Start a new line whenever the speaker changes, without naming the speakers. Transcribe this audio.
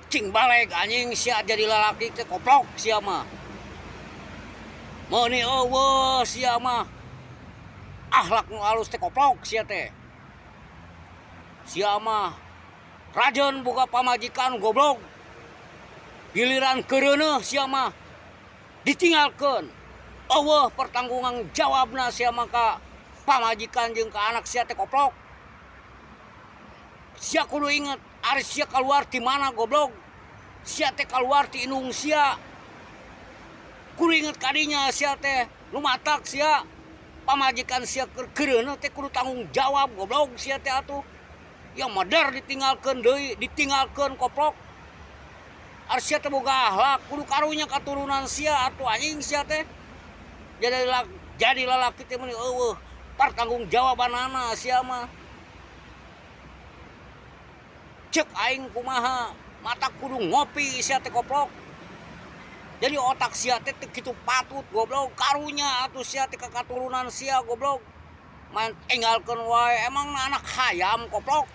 Cing baleg anjing sia jadi lalaki teh koplok sia mah. Meuni eueuh sia mah. Akhlak nu alus teh koplok sia teh. Sia mah rajeun boga pamajikan goblok. Giliran keureuneuh sia mah ditinggalkeun. Eueuh pertanggungan jawabna sia mah ka pamajikan jeung ka anak sia teh koplok. Sia kudu inget ari sia kaluar ti mana goblok. Sia teh kaluar ti indung sia. Kudu inget kadinya sia teh nu matak sia pamajikan sia keur keureuneuh teh kudu tanggung jawab goblok sia teh atuh. Ya meder ditinggalkeun deui, ditinggalkeun koplok. Ari sia teh boga akhlak kudu karunya katurunan sia atuh anjing sia teh. Jadi jadi lalaki teh meuni eueuh pertanggungjawabanana sia mah. Cek aing kumaha mata kudu ngopi sia teh koplok. Jadi otak sia teh teu kitu patut goblok karunya atuh sia teh ka katurunan sia goblok. Main tinggalkeun wae emang anak hayam koplok.